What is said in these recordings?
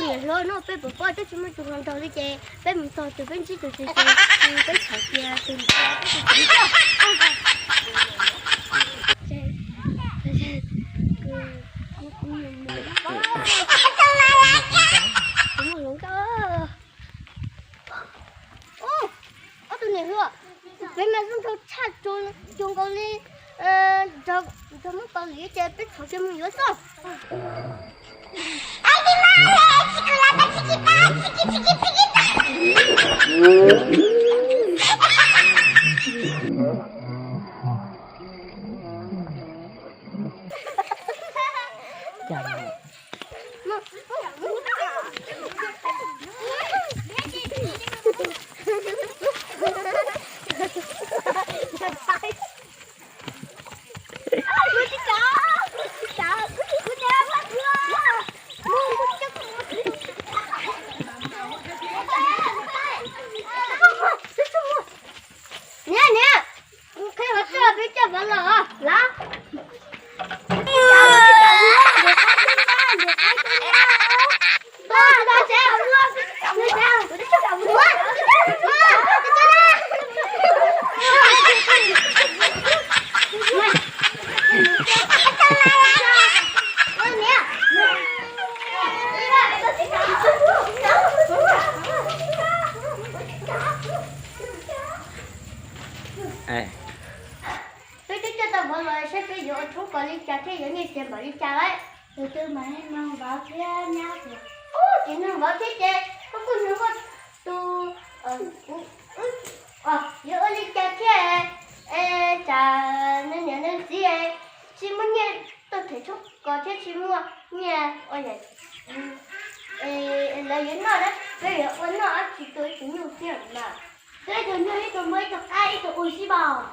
Niam hlob no peb puas paub, twb tsis muaj tus hluas nraug li ces peb mus txog tus peb ntsib tus twg ces peb txhais tias tus ntawd peb tus twg. Ob tug niam hluas, peb mas zoo nraug tshaj, zoo nkaus li nrog muab tau li ces peb txhom kiag mus yuav xwb. Niam, niam, qhib hauv tsuag peb coj vov los lawm. Peb twb coj tau vov los saib peb yuav ua tshoob kos li cas thiab yuav nyiaj txiag npaum li cas lawm. Tus twg mas nug vov thiab nyab? Ub, tsis nug vov thiab ces koj kuj nug koj tus, yuav ua li cas thiab es tsam nws niam nws txiv tsis muaj nyiaj tuaj them tshoob kos thiab tsis muaj nyiaj ua, lawv yuav noj na, peb yuav ua noj ob tsis tua ib tug nyuj thiab mas. Tua ib tug nyuj, ib tug npua, ib tug qaib, ib tug ua xib pos.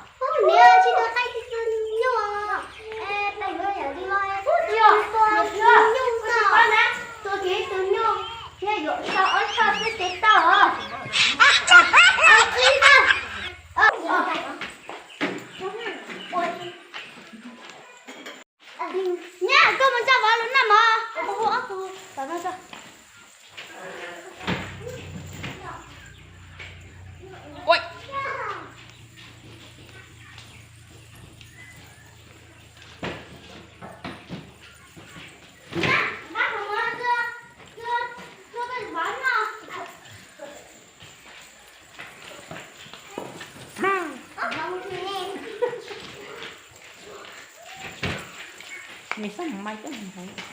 Niam, tsis tua qaib tsis tua nyuj, peb yuav yam li no, tsis tua nyuj na. Tua kiag ib tug nyuj thiab yuav tau ob txoj xwb ces tau os. Nyab, koj mus nrog vov los noj mov, kuv hu ob tug tom no tso. Nws xab mus mai coj mus.